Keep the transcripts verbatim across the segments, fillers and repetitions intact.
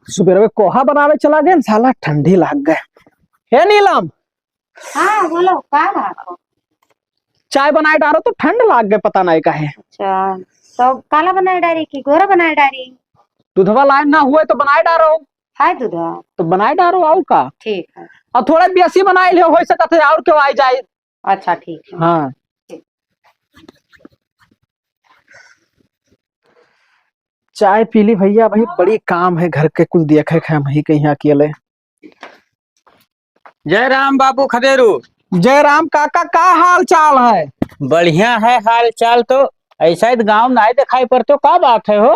सुबेरवे कोहा बनावे चला गए, साला ठंडी लाग गए। हे नीलम, हाँ, बोलो, का बात हो? चाय बनाए डारो तो ठंड लाग गए, पता नहीं काहे। अच्छा, तो काला बनाए डारी कि गोरा बनाए डारी? दूधवा लाए ना हुए तो बनाए डारो। हाय दूधवा। तो बनाए डारो, आओ का? ठीक है। और थोड़ा बेसी बनाए लियो, हो सकत है और क्यों आ जाए। अच्छा, ठीक है। हाँ। ठीक। चाय पी ली भैया, भाई बड़ी काम है, घर के कुल देखे के हम ही कहीं अकेले। जय राम बाबू खदेरू। जय राम काका, का हाल चाल है? बढ़िया है हाल चाल तो, ऐसा ही गांव नाहीं दिखाई पड़ते हो, का बात है हो?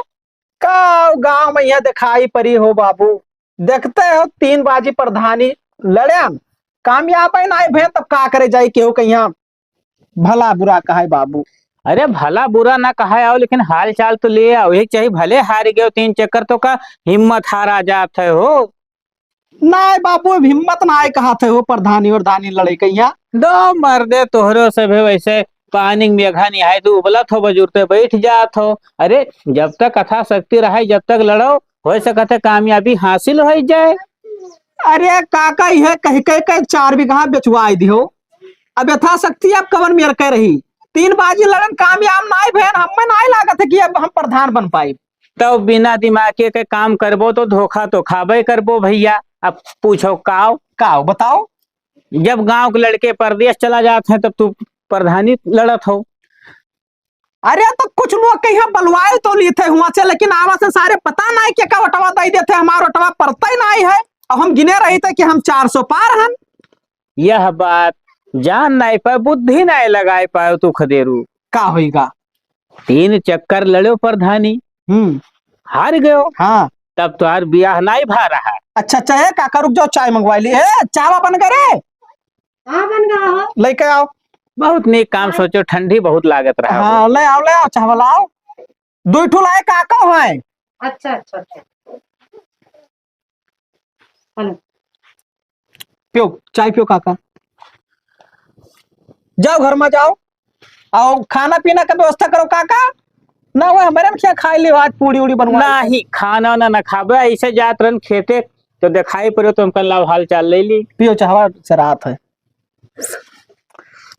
का गांव में यहाँ दिखाई पड़ी हो बाबू? देखते हो तीन बाजी प्रधानी लड़े हम, कामयाब है ना भे, तब का करे जाई केहू कहिया भला बुरा कहे बाबू। अरे भला बुरा ना कहे आओ, लेकिन हाल चाल तो ले आओ, एक चाही भले हार गयो तीन चक्कर तो का हिम्मत हारा जात है हो? नाय बाबू, अब हिम्मत नाय कहा थे हो, प्रधानी वरधानी लड़े कहिया। दो मर्दे तोहरो से भी वैसे पानी में मेघा निहाय तू उबलत हो, बजुरते बैठ जात हो। अरे जब तक कथा शक्ति रहे, जब तक लड़ो, हो सकत है कामयाबी हासिल हो जाए। अरे काका, यह कह कह के चार बीघा बेचवाई दियो, अब यथाशक्ति अब कवन मेर के रही। तीन बाजी लड़न कामयाब नाय भेन, हमें नाय लागत है कि अब हम प्रधान बन पाई। तब बिना दिमाग के, के काम करबो तो धोखा तो खाबे करबो भैया। अब पूछो काव? काव बताओ? जब गांव के लड़के परदेश चला जात हैं तब तू प्रधानी लड़त हो। अरे तो कुछ लोग के यहाँ बलवाए तो ली थे हुआ से, लेकिन आवा से सारे पता नाय के का ओटवा दे देते, हमार ओटवा पड़ता ही नाय है। अब हम गिने रही थे कि हम चार सौ पार हन। यह बात जान नाय पाए, बुद्धि नाय लगाए पाए तू खदेरू। का होइगा? तीन चक्कर लड़ो प्रधानी, हम्म। हार गयो। हाँ। तब तोहार बियाह नाय भा रहा। अच्छा, अच्छा, ए काका रुक जाओ, चाय मंगवा ली। ए, चावा बन गए रे। हाँ, बन गया हो। लेके आओ। बहुत नीक काम हाँ। सोचो, ठंडी बहुत लागत रहा हो। हाँ, ले आओ, ले आओ, चावा लाओ। दुई ठो लाए काका है। अच्छा, अच्छा, अच्छा। हेलो। पियो, चाय पियो काका। जाओ घर में जाओ, आओ खाना पीना का व्यवस्था करो काका। ना वो हमारे में क्या खाए लियो, आज पूड़ी उड़ी बनवा। नहीं, खाना ना, ना खाबे, ऐसे जात रहन खेते तो दिखाई पड़ो तो हमका लाओ हाल चाल ले ली। पियो चाहवा से रात है।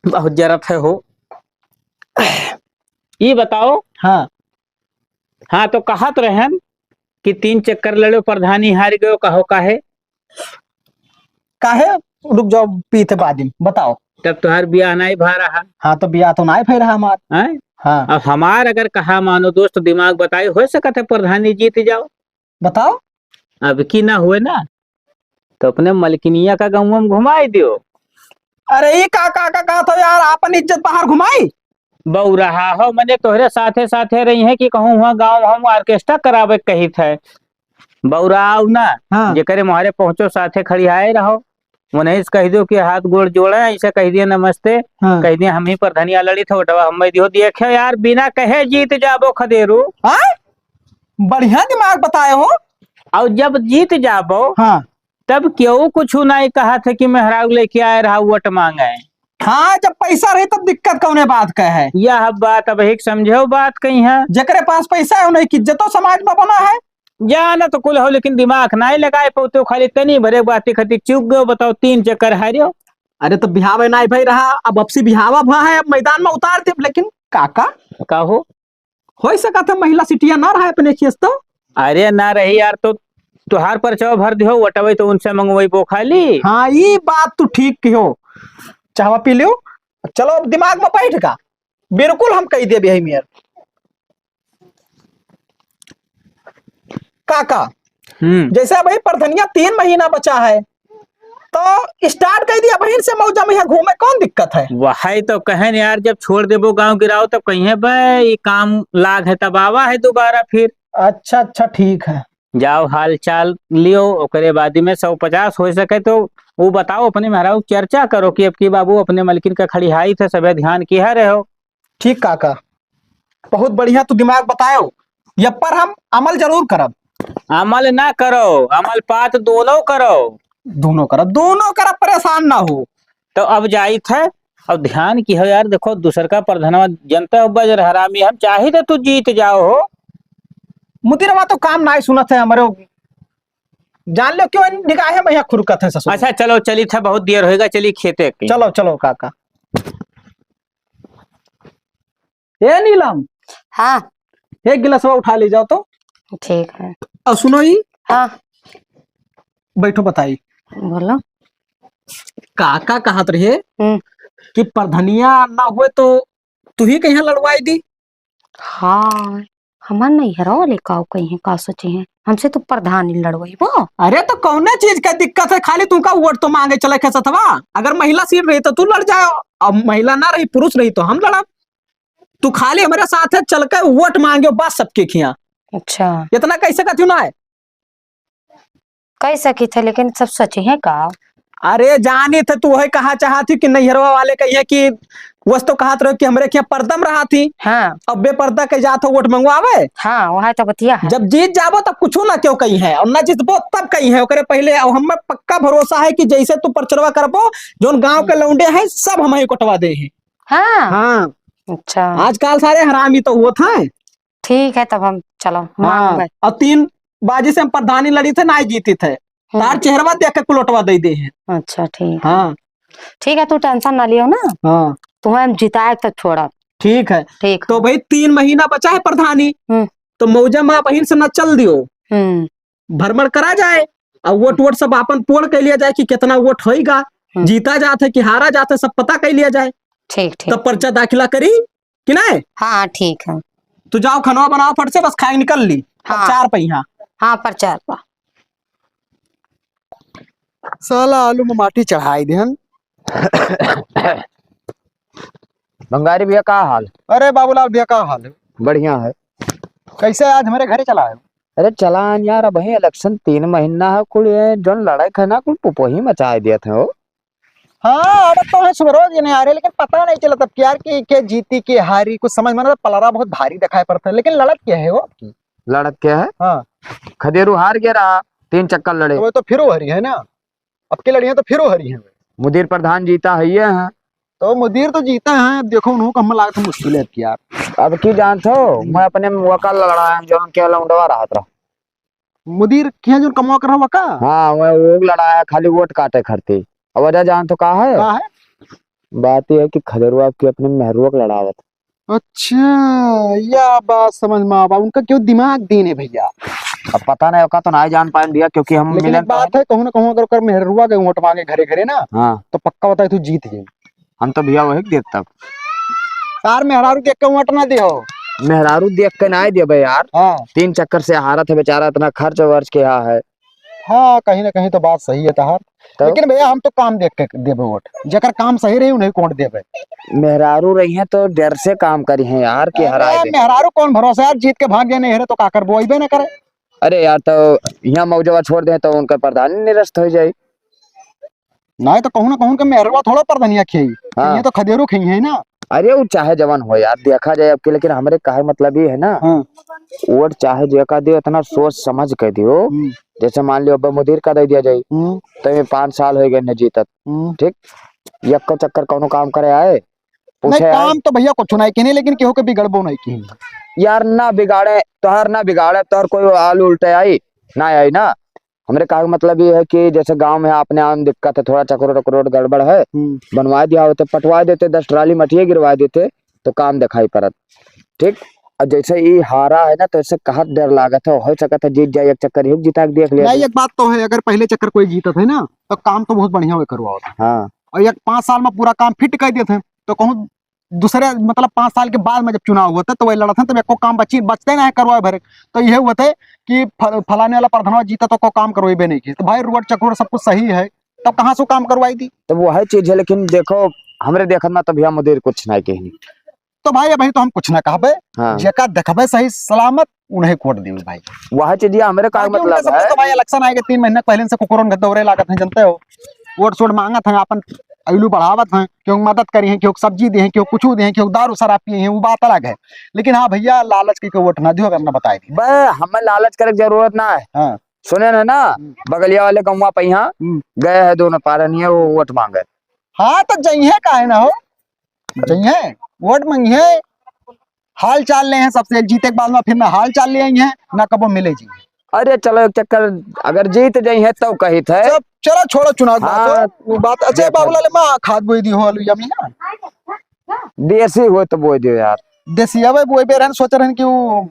बहुत जरूरत है हो। ये बताओ। हाँ। हाँ, तो कहत रहन कि तीन चक्कर लड़ो, प्रधानी हार गयो, कहो काहे? काहे? रुक जाओ, पीते बाद में बताओ। तब तोहार बियाह नाई भा रहा। हाँ, तो बियाह तो नाई भई रहा हमार। हैं? हाँ। अब हमार अगर कहा मानो दोस्त, दिमाग बताई, हो सकत है प्रधानी जीत जाओ। बताओ। अब की ना हुए ना, तो अपने मलकिनिया का गाँव में घुमाई दियो। अरे, ई का, का, का, का तो यार, आपन इज्जत बाहर घुमाई? बउरहा हो, मने तोहरे साथे साथे रही है कि कहूँ हुआ गाँव हम orchestra करावे कहित है। बउराव ना, हाँ। जेकरे मोहरे पहुँचो साथे खड़ियाए रहो। उन्हें से कह दो कि हाथ गोड़ जोड़े, ऐसे कह दिए नमस्ते, हाँ। कह दिए हम ही प्रधनिया लड़ी थे, वोटवा हम दियो। देखे यार, बिना कहे जीत जाबो खदेरू। हाँ? बढ़िया दिमाग बताए हो। और जब जीत जाबो, हाँ। तब केहू कुछ नाई कहत है कि मेहरारू लेके आए रहा वोट मांगे। हाँ, जब पैसा रही तब दिक्कत कौने बात का है? यह बात अब एक समझो बात कही है। जेकरे पास पैसा है, उन्हें की इज्जतो समाज में बना है। जाना तो कुल हो, लेकिन दिमाग नाई लगाए पौते हो, खाली तनी भरे बात खातिर चूक गयो। बताओ, तीन चक्कर हारियो। अरे, तो बिहावे नाई भई रहा, अब अपसी बिहावा भा है, अब मैदान में उतार दे। लेकिन काका, का हो? होई सकत है महिला सिटिया ना रहा अपने खेस तो। अरे ना रही यार, तो तुहार परचवा भर दिहो, वटवे तो उनसे मंगवइबो खाली। हाँ, ई बात तू ठीक किहो। चाहवा पी लियो, चलो अब दिमाग में बैठ गा, बिल्कुल हम कही देबे है मेयर। काका, हम्म। जैसे अबही परधनिया तीन महीना बचा है, तो start कर दिया बहिन से मौजा में यहाँ घूमे, कौन दिक्कत है? वही तो कहन यार, जब छोड़ देबो गाँव गिराव, तब कहिए बे, ई काम लाग है, तब आवा है दोबारा फिर। अच्छा, अच्छा, ठीक है। जाओ हाल चाल लियो, ओकरे बाद में सौ पचास हो सके तो वो बताओ, अपने मेहरारू चर्चा करो कि अब की बाबू अपने मलकिन का खड़िहाई थे, सबे ध्यान किहा रहे हो। ठीक काका, बहुत बढ़िया तू दिमाग बतायो, ये पर हम अमल जरूर करब। अमल ना करो, अमल पात दोनों करो। दोनों करब, दोनों करब, परेशान ना हो। तो अब जाइत है, अब ध्यान किहो यार, देखो दूसर का प्रधनवा जनता हो बजर हरामी, हम चाही तो तू जीत जाओ हो। मुदिरवा तो काम नाई सुनत है हमरे, जान लो क्यों निगाहे में यहाँ खुरकत है ससुर। अच्छा, चलो, चली था, बहुत देर होएगा, चली खेते की। चलो, चलो काका। ए नीलम। हाँ। एक गिलासवा उठा ले जाओ तो। ठीक है। और सुनो ई। हाँ। बैठो बताई। बोलो। काका कहत रहे हम्म। कि प्रधनिया ना हुए तो तू ही कहीं लड़वाई दी। हाँ, हमार नैहरा वाले का कही हैं, का सोचे हैं, हमसे तो प्रधानी लड़वाइबो। अरे तो कौने चीज का दिक्कत है, खाली तुमका वोट तो मांगे चले के सथवा। अगर महिला सीट रही तो तू लड़ जाओ, अब महिला ना रही, पुरुष रही तो हम लड़ब। तू खाली हमारे साथ है, चल के वोट मांगे बस सबके खिया। अच्छा। इतना कैसे कहती हूँ ना है? कह सकी थे, लेकिन सब सच है का? अरे जानी थे तू वही कहा चाहत थी कि नैहरवा वाले कही है कि वस तो कहत रहो कि हमरे खिया पर्दम रहा थी। हाँ। अब बेपर्दा के जात हो वोट मंगवावे। हाँ, वह तो बतिया है। जब जीत जाबो तब कुछ ना क्यों कही है, और ना जीतबो तब कही है। ओकरे पहले अब हमें पक्का भरोसा है कि जैसे तू प्रचरवा करबो, जोन गांव के लौंडे हैं सब हम ही कटवा दे हैं। हाँ। हाँ। अच्छा। आजकल सारे हरामी तो हुआ था। ठीक है, तब हम चलो हाँ। मांगबे। और तीन बाजी से हम प्रधानी लड़ी थे, ना जीती थे। हम्म। तार चेहरवा देख के कुलोटवा दे दे हैं। अच्छा, ठीक है। हाँ। ठीक है, तू tension ना लियो ना। हाँ। तुम्हें हम जिताए तक छोड़ा। ठीक है। ठीक तो है। भाई, तीन महीना बचा है प्रधानी, हम्म। तो मौजा माँ बहिन से ना चल दियो। हम्म। भ्रमण करा जाए, और वोट वोट सब आपन पोल कर लिया जाए कि कितना वोट होइगा, हम्म। जीता जात है कि हारा जात है, सब पता कर लिया जाए। ठीक, ठीक। तब पर्चा दाखिला करी कि नहीं? हाँ, ठीक है। तू जाओ, खनवा बनाओ फट से, बस खाए निकल ली। हाँ। प्रचार पे यहाँ। हाँ, प्रचार पर। साला आलू में माटी चढ़ाई देहन। भंगारी भैया, का हाल? अरे बाबूलाल भैया, का हाल है? बढ़िया है। कैसे आज हमारे घरे चला आयो? अरे चला आन यार, अब वही election तीन महीना है, कुल ये जौन लड़ाई है ना, कुल पुपोही मचाए दिया था हो। हाँ, अब तो है सुबह रोज ये नहीं आ रहे, लेकिन पता नहीं चला तब कि यार कि के जीती के हारी, कुछ समझ में ना, पलरा बहुत भारी दिखाई पड़ता है, लेकिन लड़त क्या है वो? लड़त क्या है? हाँ। खदेरू हार गया रहा, तीन चक्कर लड़े। तो वो तो फिर वो हरी है ना, अब के लड़ियाँ तो फिर वो हरी हैं। मुदीर प्रधान जीता है ये है। तो मुदीर तो जीता है, अब देखो उन्हों का हम लागत मुश्किल है अब की यार। अब की जानत हो, हम्म। मैं अपने मुआ का लड़ाया, जौन के लौंडवा रहत रहा। मुदीर किया जौन कमवा कर रहा का? हाँ, मैं वो लड़ाया खाली वोट काटे खरती। अब वजह जानत हो का है? का है? बात ये है कि खदेरुआ की अपने मेहरुआ के लड़ावत। अच्छा, या बात समझ में आवा, उनका क्यों दिमाग दीन है भैया। अब पता नहीं, ओका तो ना जान पाएन भैया, क्योंकि हम लेकिन मिलन एक बात है, कहूँ ना कहूँ अगर ओकर मेहरुआ के वोट मांगे घरे घरे ना, हाँ। तो पक्का बताए तू जीत जाए। हम तो भैया वही देत तब। यार मेहरारू देख के वोट ना दियो। मेहरारू देख के ना देबे यार। हाँ। तीन चक्कर से हारत है बेचारा, इतना खर्च वर्च के यहाँ है। हाँ, कहीं ना कहीं तो बात सही है तहार। तो? लेकिन भैया, हम तो काम देख के देबे वोट, जेकर काम सही रही, उन्हें वोट देबे। मेहरारू रही हैं तो डर से काम करी हैं यार, कि अरे, हराए दे। मेहरारू कौन भरोसा यार, जीत के भाग जाए, नहीं रहे तो का करबो, अइबे ना करे। अरे यार, तो यहाँ मौजवा छोड़ दे तो उनका प्रधानी निरस्त हो जाए। नहीं तो कहूँ ना कहूँ के मेहरवा थोड़ा प्रधानिया खियाई। हाँ। ये तो खदेरो खियाई है ना। अरे वो चाहे जवान हो यार, देखा जाए अब के, लेकिन हमरे कहे मतलब ये है ना, हाँ। वोट चाहे जेका दियो, इतना सोच समझ के दियो। हम्म। जैसे मान लियो अब मुदीर का दे दिया जाए, हम्म। तो ये पाँच साल हो गए न जीतत, हम्म। ठीक, यक्को चक्कर कौनो काम करे आए, पूछे नहीं, आए। काम तो भैया कुछ नहीं किहने, लेकिन केहू के बिगड़बो नहीं किहने। यार ना बिगाड़े, तोहार ना बिगाड़े, तोहार कोई आलू उल्टे आई, ना आई ना। हमरे कहे के मतलब ये है कि जैसे गाँव में आपने आम दिक्कत है, थोड़ा चक्रोट उक्रोट गड़बड़ है, हम्म। बनवा दिया होते, पटवा देते, दस ट्राली मटिया गिरवा देते, तो काम दिखाई पड़त, ठीक। और जैसे ई हारा है ना, तो इससे कहत डर लागत है, हो सकत है जीत जाए, एक चक्कर ही जिता के देख लिया नहीं, जाए। एक बात तो है, अगर पहले चक्कर कोई जीतत है ना, तो काम तो बहुत बढ़िया हुए करवाओ। हाँ। और एक पाँच साल में पूरा काम फिट कर देते हैं, तो कहूँ दूसरे, मतलब, पाँच साल के बाद में जब चुनाव होता है, तो वही लड़त हैं, तब एको काम बची, बचते ना है करवाए भरे। तो यह होता है कि फ-, फलाने वाला प्रधानवा जीता तो को काम करवाइबे नहीं की। तो भाई, रोड चक्रोड सब कुछ सही है, तब कहाँ से काम करवाई दी? तब वही चीज है, लेकिन देखो, हमरे देखत में तो भैया मुदीर कुछ नहीं कहनी। तो भाई, अभी तो हम कुछ ना कहबे, हाँ। जेका देखबे सही सलामत, उन्हें वोट देबे भाई। वह चीज ये हमरे का बाकी उनके मतलब सबके है। तो भाई, election आएगा तीन महीना पहले से कुकुरन के दौरे लागत हैं, जानते हो, वोट सोट मांगत हैं, अपन आलू बढ़ावत हैं, केहू मदद करी हैं, केहू सब्जी दे हैं, केहू कुछ दे हैं, केहू दारू शराब पिए हैं, वो बात अलग है। लेकिन हाँ भैया, लालच के, के वोट ना दियो, अगर ना बताए दी। बे, हमें लालच करे के जरूरत ना है। हाँ। सुने ना, ना, हम्म। बगलिया वाले गौवा पे यहाँ हम्म। गए हैं दोनों पारनिया, वो वोट मांगे। हाँ, तो जइहे काहे ना हो, जइहे, वोट मांगिहे, हाल चाल ले हैं सबसे, जीते के बाद में फिर ना हाल चाल ले आई हैं, ना कबो मिले जी। अरे चलो एक चक्कर, अगर जीत जाई है तो कहित है। चल, चलो छोड़ो चुनाव की बात हो। हाँ। वो बात, अच्छा, देखो। बाबूलाल मा खाद बोई दियो हो आलू जमीन ना? देसी हो तो बोई दियो यार। देसी अब बोई बे रहन, सोच रहन कि वो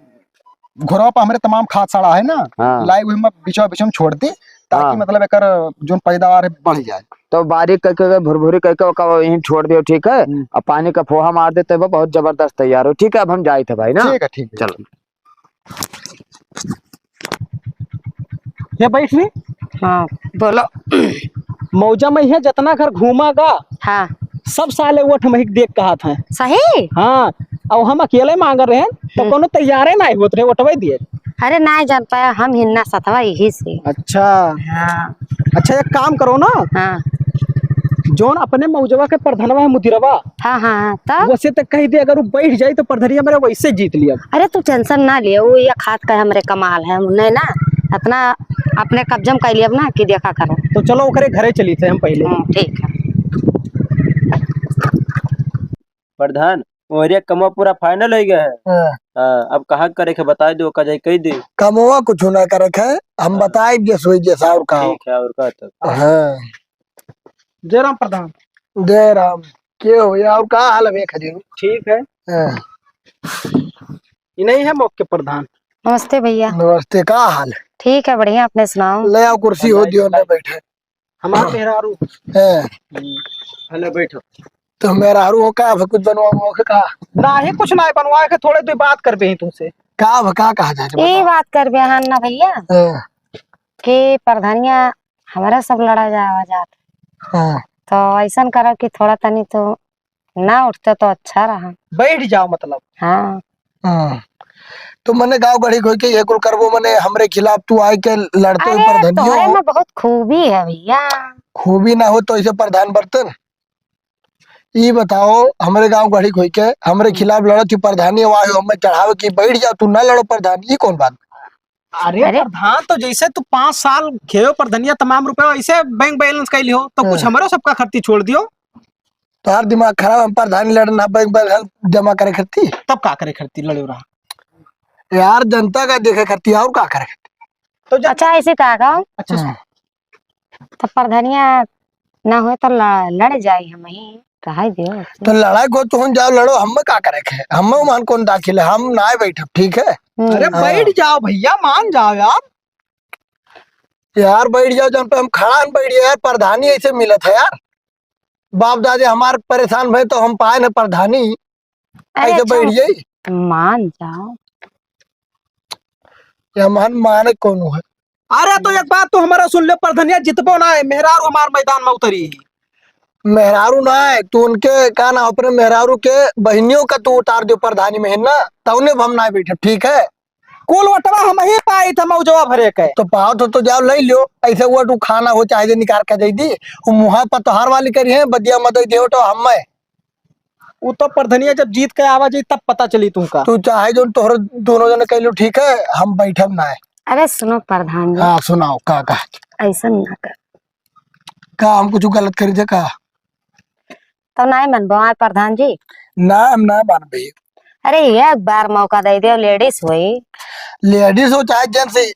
घरवा पर हमरे तमाम खाद सड़ा है ना, हाँ। लाई हुई मैं बीचवा बीच में छोड़ दी, ताकि हाँ। मतलब एकर जोन पैदावार है बढ़ जाए। तो बारीक करके, भुरभुरी करके ओका वहीं छोड़ दियो, ठीक है? हम्म। अब पानी का फोहा मार देते हैं, बहुत जबरदस्त तैयार हो। ठीक है, अब हम जाइत है भाई ना। ठीक है, ठीक है। चलो। ये बैठ ली। हाँ, बोलो। मौजा में है, जितना घर घूमा गा, हाँ। सब साले ओठ महिक देख कहत हैं। सही? हाँ, अब हम अकेले मांग रहे हैं, तो हम्म। कोनो तैयारे नाहीं होत रहे, ओटवे दिए। अरे नाहीं जान पाया, हम हिन्ना सतवा यही से। अच्छा। हाँ। अच्छा, एक काम करो ना। हाँ। जौन अपने मौजवा के प्रधनवा है मुदिरवा, हाँ, हाँ, हाँ, तब? वैसे तो कह दे, अगर वो बैठ जाई तो प्रधनिया मेरा वैसे जीत लिया। अरे तू tension ना लिया, वो ये खाद का हमरे कमाल है, उन्हें ना अपना, अपने कब्जे में कर लिया ना कि देखा करो। तो चलो ओकरे घरे चली थे हम पहले। हम्म, ठीक है। प्रधान, ओरिया कमवा पूरा final होइ गया है। हाँ। हाँ, अब कहाँ करे के बताइ दो, का जाई कहि दे। कमवा कुछ ना करे के, हम हाँ। बताइ दे सोई जैसा और का। ठीक है, और का तब। हाँ। जय राम प्रधान। जय राम। के हो या, और का हाल है खजूर? ठीक है। हाँ। ई नहीं है मौके प्रधान। नमस्ते भैया। नमस्ते, का हाल है? ठीक है, बढ़िया, अपने सुनाओ। ले आओ कुर्सी हो दियो ना बैठे। हमार मेहरारू। हाँ। हम्म, हेलो बैठो। तो मेहरारू हो का, अब कुछ बनवा हो का? नाही, कुछ नाही बनवाए के, थोड़े दिन बात करबे ही तुमसे। का अब का कहा जाए, ई बताओ। बात करबे हन ना भैया हाँ। कि प्रधानिया हमारा सब लड़ा जावा जात। हाँ। तो ऐसन करो कि थोड़ा तनी तो ना उठते तो अच्छा रहा। बैठ जाओ मतलब। हाँ। हाँ। तो मने गाँव गढ़ी खोई के ये कुल करबो, मने हमरे खिलाफ तू आए के लड़ते अरे, ऊपर धनियो तोहरे हो। में बहुत खूबी है भैया। खूबी ना हो तो ऐसे प्रधान बर्तन। ई बताओ, हमरे गाँव गढ़ी खोई के हमरे हम्म। खिलाफ लड़त ही प्रधानी, वहाँ हो, हमें चढ़ावे कि बैठ जाओ, तू ना लड़ो प्रधान, ई कौन बात? अरे अरे। प्रधान, तो जैसे तू पाँच साल खेयो प्रधनिया तमाम रुपया ऐसे bank balance कैली हो, तो कुछ हाँ। हमरो सबका खर्ची छोड़ दियो। तोहार दिमाग खराब, हम प्रधानी लड़ना bank balance जमा करे खर्ची। तब का करे खर्ची लड़े रहा? यार जनता का देखे खर्ची और का करे खर्ची? तो जन- अच्छा ऐसे का का? अच्छा हाँ। तो प्रधनिया ना होए तो ल-, लड़ जाई हम ही, कहाई दियो। तो लड़ाई को तुम जाओ लड़ो, हम का करे के? हम मान कौन दाखिल है, हम ना बैठब, ठीक है? हम्म। अरे हाँ। बैठ जाओ भैया, मान जाओ यार। यार बैठ जाओ, जब पे हम खड़ा न बैठ जाए यार, प्रधानी ऐसे मिलत है यार। बाप दादे हमार परेशान भए तो हम पाए न प्रधानी, अरे ऐसे अच्छा, बैठ जाई। मान जाओ। या मान, माने कौन है? अरे तो एक बात तू हमारा सुन ले, प्रधनिया जितबो ना है, मेहरारू हमार मैदान में उतरी। मेहरारू ना है, तू उनके का ना, अपने मेहरारू के बहनियों का तू उतार दियो प्रधानी में है ना, तौने हम ना बैठे, ठीक है? कुल वोटवा हम ही पाई था मौजवा भरे के। तो पाओ तो, तो जाओ ले लियो, ऐसे वोट उ खाना हो चाहे जे निकाल के दे दी, वो मुहा पर तोहार वाली करी है, बदिया मत दे वोट हम में। उ तो प्रधनिया जब जीत के आवा जाई तब पता चली तुमका। तू चाहे जो तोहर दोनों जने कह लो, ठीक है, हम बैठब ना है। अरे सुनो प्रधान जी। हाँ सुनाओ का का। ऐसा ना कर। का हम कुछ गलत करी थे का? तो नाहीं मनबो आए प्रधान जी? ना, हम ना मानबे। अरे एक बार मौका दे दे, ladies होई। Ladies हो चाहे gents,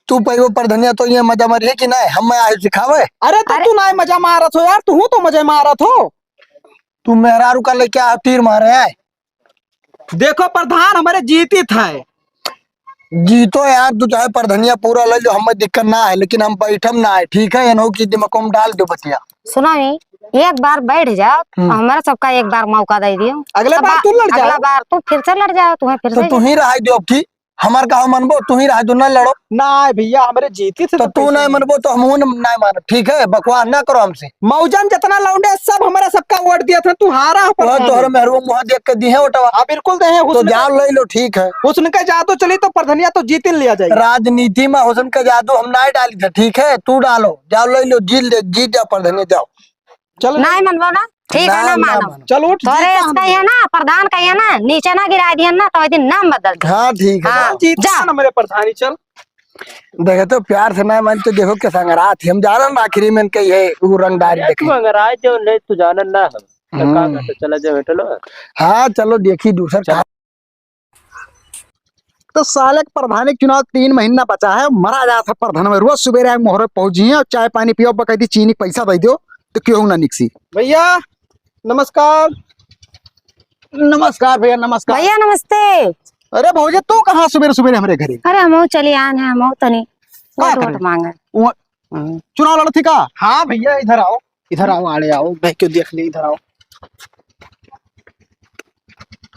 तू पैबो प्रधनिया तो ये मजा मारिए कि ना, हम मैं आए सिखावे। अरे तो अरे तू ना मजा मारत हो यार, तू तो मजा मारत हो। तू मेहरारू का लेके आ, तीर मारे है। देखो प्रधान, हमारे जीतित है। जीतो यार, तू चाहे प्रधनिया पूरा ले लो, हमें दिक्कत ना है, लेकिन हम बैठम ना है, ठीक है? एनहु की दिमाग में डाल दो बतिया। सुनो ही, एक बार बैठ जाओ, हम्म। हमारा सबका एक बार मौका दे दियो। अगले तो बार बा-, तू लड़ जाओ। अगला बार तू फिर से लड़ जाओ, तुम्हें फिर तो से तू ही रहाई दो अब की। हमार कहा मनबो, तू ही रह दो, ना लड़ो। ना भैया, हमरे जीती से तो तो तू कैसे ना नहीं? मनबो तो हमहू न-, ना मानब, ठीक है? बकवास ना करो हमसे। मौजन जितना लौंडे सब हमारा सबका वोट दिया था, तू हारा हो वह प्रधान। तोहर मेहरुआ मुँह देख के दी है वोटवा। हाँ, बिल्कुल दे हैं, तो हुस्न जाओ का, ले लो, ठीक है। हुस्न का जादू चली तो प्रधनिया तो जीत ही लिया जाए। राजनीति में हुस्न का जादू हम ना डाली थे, ठीक है? तू डालो, जाओ ले लो, जीत ले, जीत जाओ प्रधनिया, जाओ। चलो। नाहीं मनबो ना? ठीक है, ना, ना ना मानो। मानो। चलो, ठीक तोरे है, हम इसका ये ना, प्रधान का ये ना, नीचे ना गिरा दिया ना, तो एक दिन नाम बदल दे। हाँ, ठीक है, हाँ, जाओ। जीत जा। ना मेरे प्रधानी, चल। देखे तो प्यार से ना मान तो देखो के संगरात ही। हम जाना ना आखिरी में इनके ये वो रंगदारी अरे, देखे। तू अंगराज जो नहीं, तू जानन ना हम। तो का हम्म। करते, चला जाओ, बैठ लो। हाँ, चलो देखी दूसर चल। का। तो साले के प्रधानी के चुनाव तीन महीना बचा है, मरा जात है प्रधान में। रोज सुबेरे आए मोहरे पहुंची है और चाय पानी पियो, बकैती चीनी के पैसा दे दो, तो क्यों ना निकसी। भैया, नमस्कार। नमस्कार भैया, नमस्कार। भैया, नमस्ते। अरे भौजी, तू कहाँ सुबेरे सुबेरे हमरे घरे? अरे, हमहू चली आन है, हमहू तनी का वोट, करे? वोट मांगे। वो हम्म। चुनाव लड़त ही का? हाँ भैया, इधर आओ, इधर आओ, आड़े आओ, मैं क्यों देख ली, इधर आओ।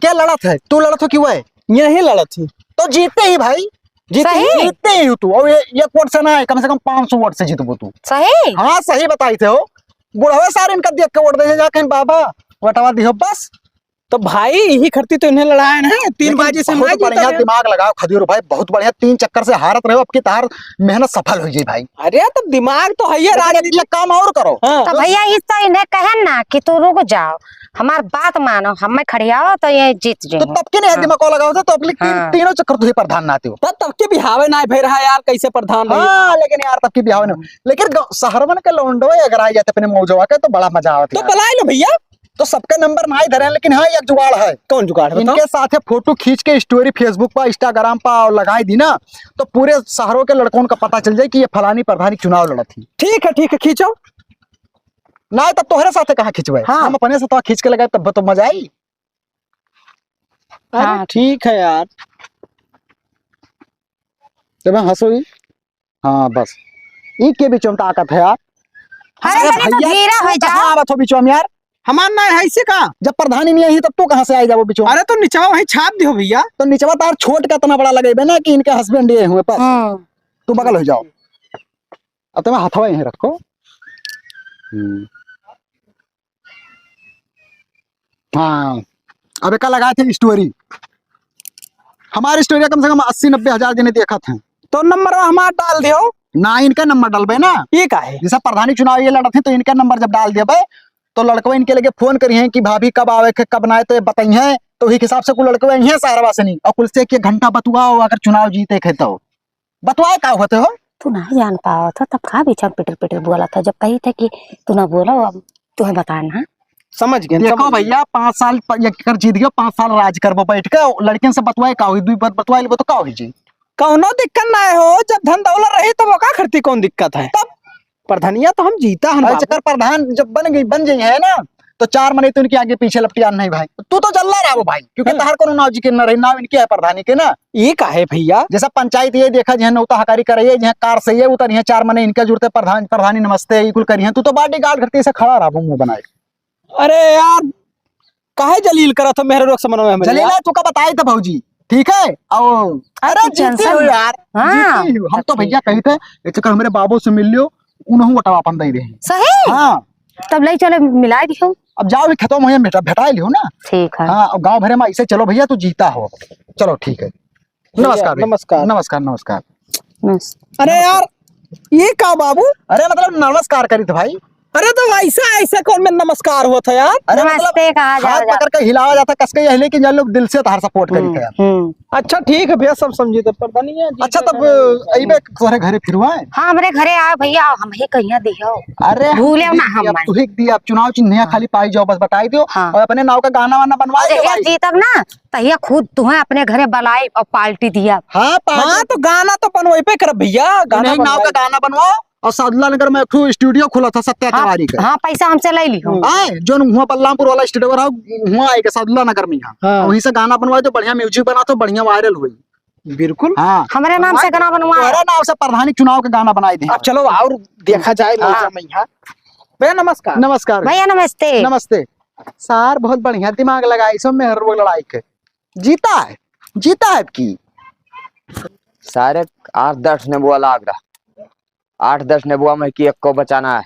क्या लड़त है? तू लड़त हो कि वह? यही लड़त ही। तो जीते ही भाई, जीते ही, सही? जीते ही हो तू। और ये, ये वोट से ना है, कम से कम पाँच सौ वोट से जीतबो तू। सही? हाँ, सही बताई थे हो। बुढ़वे सारे इनका देख के वोट दे जा, कहीं बाबा, वोटवा दिहो बस। तो भाई, यही खरती तो इन्हें लड़ाए ना, तीन लेकिन बाजी से बहुत मैं जीता बढ़िया रहे। दिमाग लगाओ खदीर भाई, बहुत बढ़िया। तीन चक्कर से हारत रहे हो, अब की तहार मेहनत सफल हो जाई भाई। अरे, तो दिमाग तो है ये लेकिन राजनीति। एक काम और करो। हाँ। तो भैया, इस तो इन्हें कहन ना कि तू रुक जाओ, हमार बात मानो, हमें खड़ियाओ तो ये जीत तो जाएंगे। तब के नहीं हाँ। दिमाग को लगाओ थे, तो अगली तीन, हाँ। तीनों चक्कर तू ही प्रधान ना आते हो। तो तब के बिहावे ना भय रहा यार, कैसे प्रधान रही? हाँ, लेकिन यार, तब के बिहावे ना। लेकिन ग-, शहरवन के लौंडो अगर आ जाते अपने मौजवा के, तो बड़ा मजा आवत तो यार। बुला लो भैया। तो सबके नंबर ना ही धरे, लेकिन हाँ, एक जुगाड़ है। कौन जुगाड़ है, बताओ? इनके साथे फोटो खींच के story Facebook पर, Instagram पर लगाई दी ना, तो पूरे शहरों के लड़कों का पता चल जाए कि ये फलानी प्रधानी चुनाव लड़त ही। ठीक है, ठीक है, खींचो। ना, तब तोहरे साथे कहाँ खींचबे? हाँ। हम अपने साथे खींच के लगाए, तब तो मजा आई। अरे, हाँ। ठीक है यार। तब हंसो ही। हाँ, बस। ई के बीच में ताकत है यार? अरे, अरे तनी तो भैया, धीरे हो तू जाओ। कहाँ आवत हो बीच में यार? हमार ना है इसे का? जब प्रधानी नहीं आई, तब तू कहाँ से आई जाबो बीच में? अरे, तो निचवा वहीं छाप दियो भैया। तो निचवा तार छोट का इतना बड़ा लगेबे ना कि इनके husband ये हुए, बस। हाँ। तू बगल हो जाओ। अब तुम्हें हथवा यहीं रखो। हम्म। हाँ, अब एका लगाए थे story। हमारी story कम से कम अस्सी नब्बे हजार जने देखत हैं। तो नंबर हमार डाल दियो। ना, इनका नंबर डालबे ना। ये का है? जैसा प्रधानी चुनाव ये लड़त है, तो इनका नंबर जब डाल देबे, तो लड़कवा इनके लगे फोन करिहैं कि भाभी कब आवे के, कब ना आए, तो ये बताइहैं। तो वही हिसाब से कुल लड़कवा इहैं शहरवा से नहीं, और कुल से एक, एक घंटा बतुआओ, अगर चुनाव जीते के तो। बतवाए का होते हो? तू ना जान पावत हो, तब का बीच में पिटर पिटर बोला था, जब कही थे कि तू ना बोलो, अब तुम्हें बताना। समझ गए, देखो समझ गए। भैया, पाँच साल प-, ये कर जीत गयो, पाँच साल राज करबो बैठ के, लड़किन से बतवाए का होई, दुई बात बतवाए लेबो तो का होई जी? कौनो दिक्कत ना हो, जब धन दौलत रही तब ओका खरती कौन दिक्कत है? तब प्रधानिया तो हम जीता हन अरे बाबू। चक्कर प्रधान जब बन गई, बन गई है ना, तो चार मने तो इनके आगे पीछे लपटियान नहीं भाई। तू तो जल्ला रहो भाई, क्योंकि हाँ। तहार कोनो नाव जिक्र न रही, नाव इनके है प्रधानी के ना। ये का है भैया? जैसा पंचायत ये देखा, जहाँ नौता हकारी करे, जहाँ कार से ये उतर, यहाँ चार मने इनका जुड़ते प्रधान, प्रधानी नमस्ते, ये कुल करिए। तू तो bodyguard करते ऐसे खड़ा रहो मुंह बनाए। अरे यार, काहे जलील करत हो मेहरे लोग समन्वय में जलील यार? है, तू का बताई था भौजी, ठीक है? आओ। अरे अरे जीती tension हो यार, हाँ। जीती हो। हम तो भैया कही थे, एक चक्कर हमरे बाबू से मिल लियो, उन्हों वोटवा अपन दे रहे हैं। सही? हाँ। तब ले चले मिला दियो। अब जाओ, भी खतम हो, भेटा, भेटा लियो ना। ठीक है। हाँ, और गाँव भरे में ऐसे चलो भैया, तू जीता हो। चलो ठीक है। भैया, नमस्कार भैया। नमस्कार। नमस्कार, नमस्कार। नमस्कार। अरे यार, ये का बाबू? अरे मतलब नमस्कार करी थे भाई। अरे तो ऐसा, ऐसा कौन में नमस्कार होत है यार? अरे मतलब नमस्ते कहा जाओ, हाथ जाओ। पकड़ के हिलावा जाता, कस के यह लेकिन जान लोग दिल से तहार support करी थे यार। हम्म। अच्छा ठीक है भैया, सब समझी तो प्रधानिया जी अच्छा, के तब है। अइबे तोहरे घरे फिरवाए? हाँ, हमरे घरे आओ भैया, हम ही कहिया दियो। अरे हम भूले ना दिया, हम। तू ही दिया, अब चुनाव चिन्ह हाँ। खाली पाई जाओ, बस बताई दियो। हाँ। और अपने नाव का गाना वाना बनवाए और दियो जहिया भाई। जीतब ना, तहिया खुद तुम्हें अपने घरे बुलाई और party दिया। हाँ, party। हाँ, तो गाना तो बनवाई पे करब भैया, गाना इन्हीं नाव का बनवाई। गाना बनवाओ और सादुल्ला नगर में एक ठो studio खुला था सत्या हाँ, तिवारी का। हाँ, पैसा हमसे ले लिहो। आए, जो हुआ बलरामपुर वाला studio रहा, हुआ आए के सादुल्ला नगर में यहाँ। हाँ। वहीं से गाना बनवाए तो बढ़िया music बना तो बढ़िया viral हुई। बिल्कुल। हाँ। हमरे नाम से गाना बनवा। तोहरे नाम से प्रधानी चुनाव के गाना बनाए दे। अब चलो और देखा जाए हाँ। मौजा में यहाँ। भैया नमस्कार। नमस्कार। भैया नमस्ते। नमस्ते। सार बहुत बढ़िया दिमाग लगाई, सब मेहर वो लड़ाई के। जीता है, जीता है अब की। सारे आठ दस नेबुआ लाग रहा, आठ दस नेबुआ में कि एको बचाना है।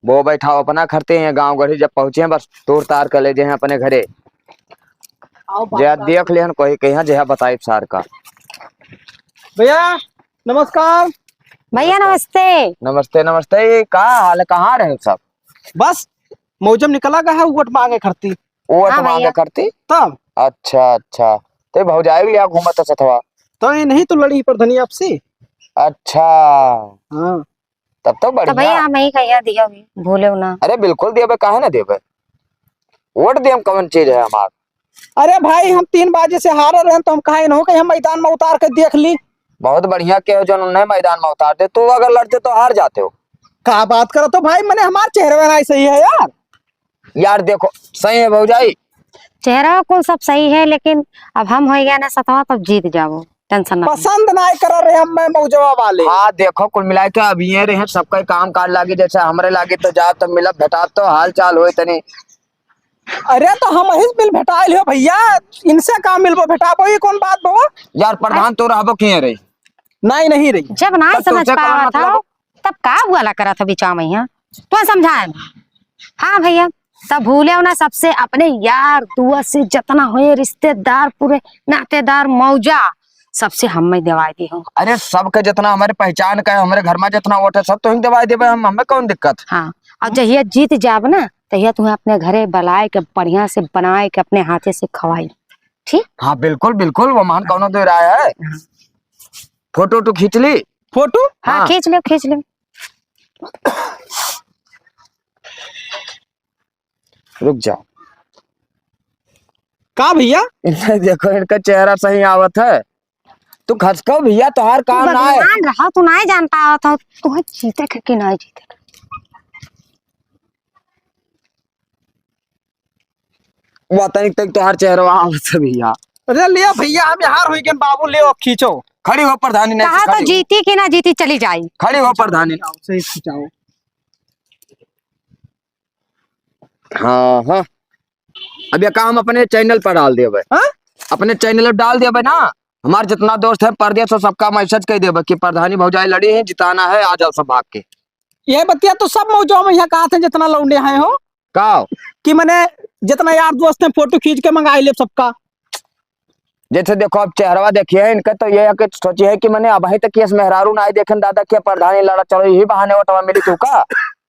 वो बैठाओ अपना खरते हैं, गाँव गढ़ी जब पहुँचे हैं, बस तोड़ तार कर ले जे हैं अपने घरे। आओ बात जे बात देख लेहन कोई कहीं जे है बताई सार का। भैया, नमस्कार। भैया, नमस्ते। नमस्ते, नमस्ते। ये का हाल है? कहाँ रहे सब? बस, मौजम निकला गया है, वोट मांगे खरती। वोट हाँ, मांगे भैया। खरती? तब? अच्छा, अच्छा। ते भौजाई लिया घूमत है सथवा। तो ये नहीं तो लड़ी प्रधानी आपसे। अच्छा। हाँ। तब तो तो बढ़िया। भैया, हम ही कहिया दिया भी, भूले ना। अरे बिल्कुल दिया बे, काहे ना दिया बे? वोट दिया हम कौन चीज है हमार? अरे भाई, हम तीन बाजी से हारे रहेन, तो हम कहा इन्हों के हम मैदान में उतार के देख ली। बहुत बढ़िया किहे हो, जौन उन्हें मैदान में उतार दे। तू अगर लड़ते तो हार जाते हो। का बात करत हो भाई, मने हमार चेहरा ना सही है यार। यार देखो, सही है भौजाई। चेहरा कुल सब सही है, लेकिन अब हम होइ गया ना सतवा, तब जीत जाबो, tension ना लो। पसंद ना कर रहे हम, मैं मौजवा वाले। हाँ देखो, कुल मिला के अब ये रहे, सबका काम काज लागी, जैसे हमरे लागी तो जाब तब मिलब भेटाब तो हाल चाल होए तनी। अरे तो हम ही मिल भेटाइल हो भैया, इनसे का मिलबो भेटाबो, ये कौन बात बा? यार प्रधान तो रहबो किए रही? नहीं, नहीं रही। जब ना तब समझ तुमसे कौन पावत मतलब? हो, तब का हुआ ला करत हो बिचाव में यहाँ? तो समझाए ना। हाँ भैया, तब भूले हो ना, सबसे अपने यार दोस्त से जितना होए, रिश्तेदार, पूरे नातेदार, मौजा, सबसे हमें देवाई दी हो। अरे सबके जितना हमारे पहचान का है, हमारे घर में जितना वोट है, सब तो ही देवाई देबे हम, हमें कौन दिक्कत? हाँ, और जहिया जीत जाब ना, तहिया तुम्हें अपने घरे बुलाए के बढ़िया से बनाए के अपने हाथे से खवाई, ठीक? हाँ बिल्कुल बिल्कुल, वो मान कौनो दो राय है। हाँ। फोटो तो खींच ली। फोटो? हाँ, हाँ। खींच ले, खींच ले। रुक जाओ। का भैया? इनका देखो, इनका चेहरा सही आवत है। तू खसको भैया, तोहार काम ना है। भगवान रहा, तू नाहीं जान पावत हो, तू जीते के कि नाहीं जीते के। वो तनिक तक तोहार चेहरा आवत है भैया। अरे लिया भैया, हम यहाँ हुई गन बाबू, लियो खींचो। खड़ी हो प्रधानी, नहीं कहा तो खड़ी हो। जीती कि ना जीती, चली जाई। खड़ी हो प्रधानी। सही खिंचाओ। हाँ, हाँ। अब ये काम अपने channel पर डाल देबे। हाँ? अपने channel पर डाल देबे ना। हमार जितना दोस्त है परदेस, वो सबका message कर देबे कि प्रधानी भौजाई लड़ी है, जिताना है, आ जाओ सब भाग के। ये बतिया तो सब मौजवा में यहाँ कहा थे, जितना लौंडे हैं हो। का? कि मने जितना यार दोस्त हैं, फोटो खींच के मंगाई ले सबका। जैसे देखो, अब चेहरवा देखिए इनका, तो ये है कि सोचिए कि मने अबहीं तक यस मेहरारू नाहीं देखेन दादा, कि प्रधानी लड़ा, चलो यही बहाने वोटवा मिली तू का।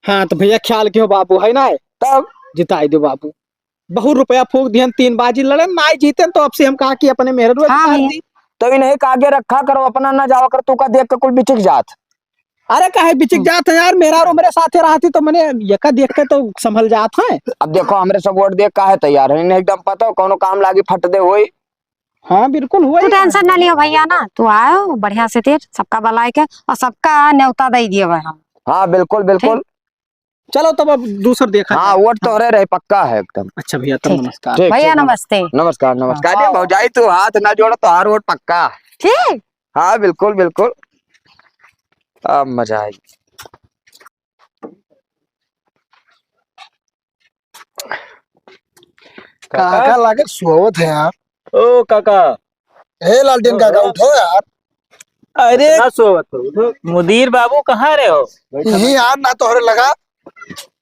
हाँ, तो भैया ख्याल किहो बाबू, है ना? तब? जिताई दो बाबू। बहुत रुपया फूंक दिहन, तीन बाजी लड़े, नाहीं जीतेन, तो अब से हम कहा कि अपने मेहरारू हाँ जिताई भैया। दी। तो इन्हें का आगे रखा करो, अपना ना जावा कर, तू का देख के कुल बिचिक जात। अरे काहे बिचिक हम्म। जात है यार, मेहरारू मेरे साथे रहती तो मने यका देख के तो संभल जात है। अब देखो, हमरे सब वोट दे काहे तैयार है, इन्हें एकदम पता हो कौनो काम लागी फट दे होई। हाँ बिल्कुल हुआ तू ही। Tension ना लियो भैया ना, तू आयो बढ़िया से तेर सबका बुलाए के और सबका न्योता दे दिए भाई हम। हाँ बिल्कुल बिल्कुल। ठीक। चलो तब अब दूसर देखा हाँ जाए। वोट तो हाँ। रहे रहे पक्का है एकदम। अच्छा भैया तब ठीक। नमस्कार। ठीक, भैया ठीक, नमस्ते। नमस्कार नमस्कार। हाँ। अरे भौजाई तू हाथ ना जोड़ो, तोहार वोट पक्का। ठीक। हाँ बिल्कुल बिल्कुल। अब मजा आई। काका? काका लागे सोवत है यार। ओ काका। हे लालटेन काका, ओहो। उठो यार। अरे ना सोवत हो, उठो। मुदीर बाबू कहाँ रहे हो? यही यार ना तोहरे लगा।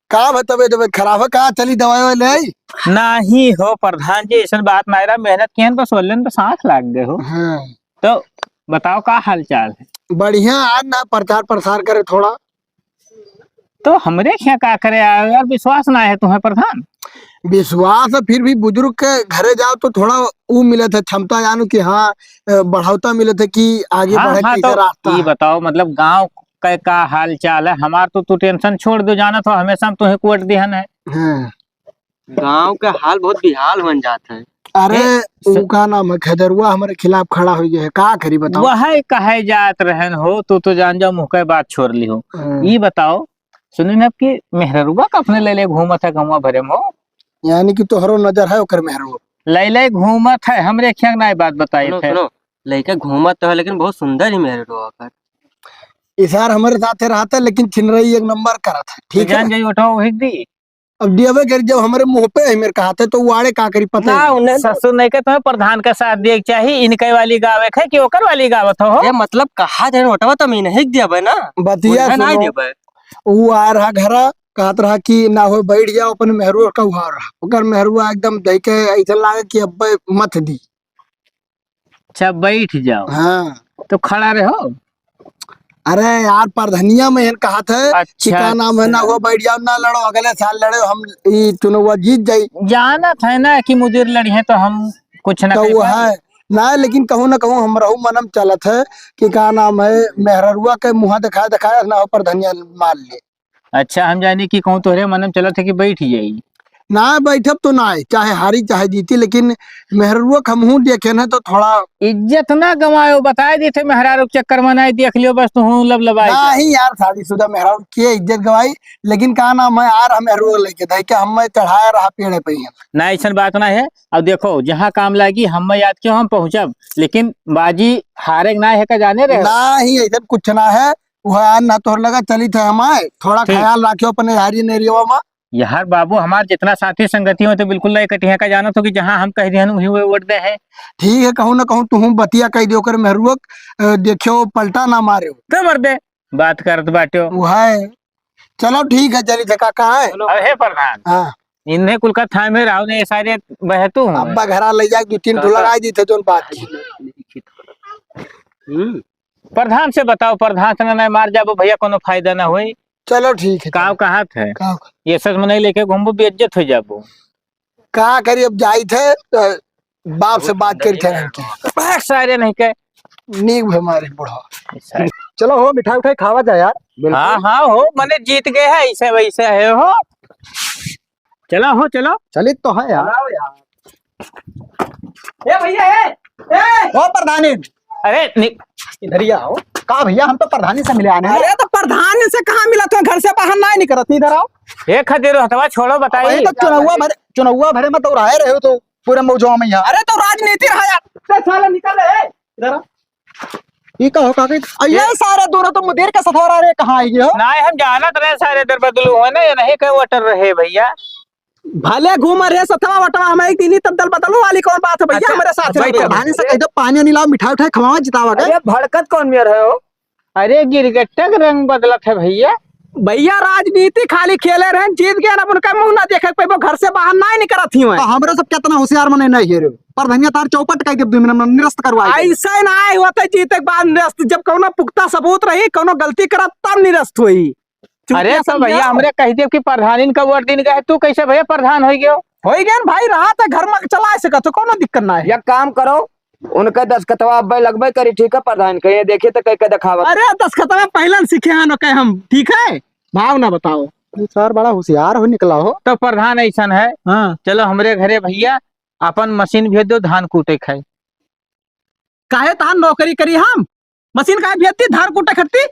का बा तबीयत, तबीयत खराब है? का चली दवाई ववाई ले आई? नाही हो प्रधान जी, ऐसन बात ना रहा, मेहनत किहन बस वल्लन बस आँख लाग गए हो। हाँ। तो बताओ का हाल चाल है? बढ़िया, आज ना प्रचार प्रसार करे थोड़ा। तो हमरे क्या का करे आयो यार, विश्वास ना है तुम्हें प्रधान? विश्वास है, फिर भी बुजुर्ग के घरे जाओ तो थोड़ा ऊ मिलत है क्षमता, जानो कि हाँ, अ, बढ़ौता मिलत है कि आगे हाँ, बढ़े हाँ, कैसे तो रास्ता ये है। बताओ, मतलब गाँव के का हाल चाल है? हमार तो तू tension छोड़ दो, जानत हो हमेशा हम तुम्हें वोट दिहन है। हाँ। गाँव का हाल बहुत बेहाल होन जात है। अरे, ए, स- ऊ का नाम है, खैदरुआ हमरे खिलाफ खड़ा हो गया है, का करी बताओ? वह कहे जात रहन हो, तू तो जान जाओ, मुँह के बात छोड़ ली हो। हाँ। ई बताओ, सुनी ना कि मेहररुआ का अपने ले ले घूमत है गौवा भरे में हो। यानी कि तोहरो नजर है ओकर मेहररुआ? ले ले घूमत है, हमरे खेंग ना बात बताई सुनो, थे। सुनो, लइका घूमत तो है, लेकिन बहुत सुंदर ही मेहररुआ ओकर। इसार हमरे साथे रहत है, लेकिन छिनरई एक नंबर करत है, तो ठीक है? जान जाई, उठाओ, हिक दी। अब दियबे करी, जब हमरे मुँह पे है मेरे कहा थे, तो वो आड़े का करी पता ना, है? उन्हें ससुर नहीं के तुम्हें प्रधान का साथ दिए के चाहिए, इनके वाली गावे के है कि ओकर वाली गावत हो? ये मतलब कहा थे, नोटवा तो मैं नहीं दियबे ना। बतिया उन्हें नहीं सुनो। दियबे। वो आ रहा घरा, कहत रहा कि ना हो बैठ जाओ, अपन मेहरुआ का उहार रहा। ओकर मेहरुआ एकदम दई के ऐसा लागे कि अब मत दी। अच्छा, बैठ जाओ। हाँ। तो खड़ा रहो। अरे यार, परधनिया में एन कहत है कि अच्छा, का नाम है, ना अच्छा। हो बैठ जाओ, ना लड़ो, अगले साल लड़ो, हम ई चुनाव जीत जाई। जानत है ना कि मुदीर लड़ी है तो हम कुछ ना तो कह वो पाए। है ना, लेकिन कहूँ ना कहूँ हमरहू मनम चलत है कि का नाम है, मेहररुआ के मुँह दिखाए दिखाए ना हो परधनिया मार ले। अच्छा, हम जानी कि कहूँ तोहरे मनम चलत है कि बैठ जाई। ना बैठब तो ना, चाहे हारी चाहे जीती, लेकिन मेहरुआ के हमहूँ देखे न तो थोड़ा इज्जत ना गंवायो, बताए देते मेहरारू के चक्कर में ना देख लियो, बस तू लबलबाई जा। नहीं यार, शादीशुदा मेहरारू के इज्जत गंवाई, लेकिन का नाम है यार, हम मेहरुआ लेके दे के हम चढ़ाया रहा पेड़े पे ही। ना, ऐसन बात ना है। अब देखो, जहाँ काम लागी, हम याद क्यों हम पहुँचब, लेकिन बाजी हारे के ना है का जाने रहे। ना ही, ऐसा कुछ ना है। वह यार ना तोहर लगा चलित है हमारे, थोड़ा ठीक। ख्याल रखियो अपने यारी नेरियो में। यार बाबू, हमार जितना साथी संगति हो तो बिल्कुल नहीं कटिया का, जाना तो कि जहाँ हम कह दिहन वही वो वोट दे है। ठीक है, कहूँ ना कहूँ तुहूँ बतिया कह दियो कर मेहरुआ, अ, देखियो पलटा ना मारे। तो मर दे, बात करत बाट्यो। वो है। चलो ठीक है, चली थे काका है। अब हे प्रधान, हाँ। इन्हें कुल का थामे रहो ने, ये सारे बहतू हूँ। अब्बा घरा ले जाके दो तीन ठो लगाई दी थे जोन बात की। हम्म। प्रधान से बताओ, प्रधान से ना, ना मार जाबो भैया, कोनो फायदा ना होई। चलो ठीक है, काव चलो। कहात है? काव का? ये सब मनई लेके घूमबो, बेइज्जत हो जाबो। का करी, अब जाई थे, अ, बाप से बात करी थे इनकी। बहक सारे नहीं के। नीक भे मारे बूढ़ा। सारे। चलो हो, मिठाई उठाई खावा जाए यार। बिल्कुल। हाँ, हाँ हो, मने जीत गए है, ऐसे वैसे है हो। चलो हो, चलो। चलित तो है यार। चलाओ यार। ए भैया, ए, ए। ओ प्रधानी। अरे, नि- इधर ही आओ। का भैया, हम तो प्रधानी से मिले आने हैं। अरे, तो प्रधानी से कहाँ मिला? तो घर से बाहर ना निकलत, इधर आओ। ए खदेरो हथवा छोड़ो, बताई। अरे, तो चुनौवा भरे, चुनौवा भरे में तो रहे रहे हो तो पूरे मौजवा में यहाँ। अरे, तो राजनीति रहा यार। ते साला निकल रहे, इधर आ। ई का हो, का कही? अ, ये ये सारे दोनों तो मुदीर के सथवा रहे, कहाँ आई हो? ना, हम जानत रहे सारे दर बदलू हो ना, ये नहीं के वोटर रहे भैया। भले घूम रहे सथवा वटवा, हम एक दिन ही तद्दल बदलू वाली कौन बात है भैया, अच्छा, हमारे साथ बैठ रहो। जा। प्रधानी से कह दो, पानी वानी लाओ, मिठाई उठाई खवाओ, जितावा के। अरे भड़कत कौन मेर है हो? अरे गिरगट्टा के रंग बदलत है भैया। भैया राजनीति खाली खेले रहन, जीत गए, अब उनका मुंह ना देखे के पैबो, घर से बाहर ना निकलत ही हुए। तो हमरे सब कितना होशियार मने नहीं है रे। प्रधानिया तार चौपट कह के दो मिनट में निरस्त करवाई दे। ऐसे ना आए होते जीते के बाद निरस्त, जब कौनो पुख्ता सबूत रही, कौनो गलती करत तब निरस्त हुई। अरे चुटिया तो भैया, समझाओ। हमरे कह दे कि प्रधानिन का वोट दिन गए, तू कैसे भैया प्रधान हो गयो? हो गए न भाई, रहा तो घर में चला सकत हो, कोनो दिक्कत ना है। एक काम करो, उनका दस्खतवा अब लगबे करी, ठीक है प्रधान, कहीं देखिए तो कहीं का दिखावा। अरे दस्खतवा पहले न सीखे हैं न कहे हम, ठीक है, भाव ना बताओ। ये सर बड़ा होशियार हो निकला हो। तो प्रधान ऐसन है, हाँ। चलो हमरे घरे भैया, अपन मशीन भेज दो, धान कूटे खाए। काहे तहार नौकरी करी हम? मशीन काहे भेजती धान कूटे खटती?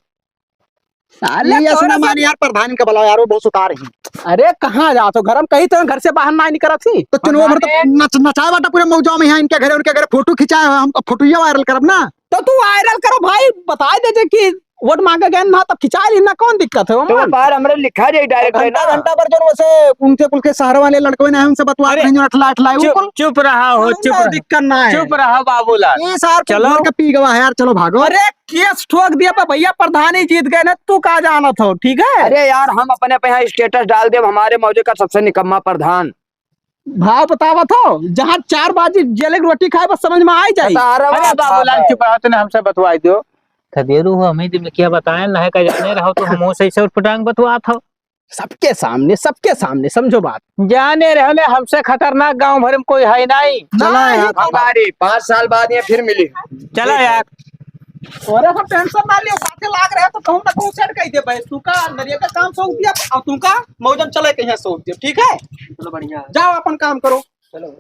साले ये तोरा सुना से माने यार, प्रधान इनका बुलाओ यार, वो बहुत सुतार ही। अरे कहाँ जात हो? घर में कही तो घर से बाहर ना निकलत ही। तो चुनाव भर तो प्रधान नच-, नचाए बाटा पूरे मौजा में यहाँ इनके घरे, उनके घरे फोटो खिंचाए हो, हम तो फोटो ये वायरल करब ना। तो तू वायरल करो भाई, बताए दे जे कि वोट मांगे गए ना, तब खिंचा ली ना, कौन दिक्कत है तो ओमन? बाहर हमरे लिखा जाए डायरेक्ट है घंटा, ना। घंटा भर जो वैसे उनके कुल के शहर वाले लड़के ना है, उनसे बतवा अरे, रहे हैं, अठला, अठला, चुप, उनको चुप रहा हो, चुप कौनो रहा। दिक्कत ना है। चुप रहा बाबूलाल। ये सार तो चलो। भर के पी गवा है यार, चलो भागो। अरे केस ठोक दिया बा भैया, प्रधानी जीत गए ना, तू का जानत हो, ठीक है? अरे यार, हम अपने पे यहाँ स्टेटस डाल देब, हमारे मौजे का सबसे निकम्मा प्रधान। भाव बतावत हो, जहाँ चार बाजी जेले की रोटी खाए, बस समझ में आ ही जाई। बता रहा हूँ अरे बाप बाबूलाल, बाप। चुप रहो, तूने हमसे बतवाई दो। खदेरू हो, हम ही दिमागिया बताए, ना है का जाने रहो, तो हम से ऐसे उठपटांग बतवात हो। सबके सामने, सबके सामने, समझो बात। जाने रहो ने, हमसे खतरनाक गांव भर में कोई है नहीं। चला नहीं, यार। हमारी पाँच साल बाद ये फिर मिली। चला यार। अरे सब टेंशन ना लियो, साथे लाग रहे तो कहूँ ना कहूँ सेट कर दे भाई। तू का नरिया का काम सौंप दिया और तू का मौजन चले कहीं सौंप दिया, ठीक है? चलो बढ़िया है। जाओ अपन काम करो। चलो।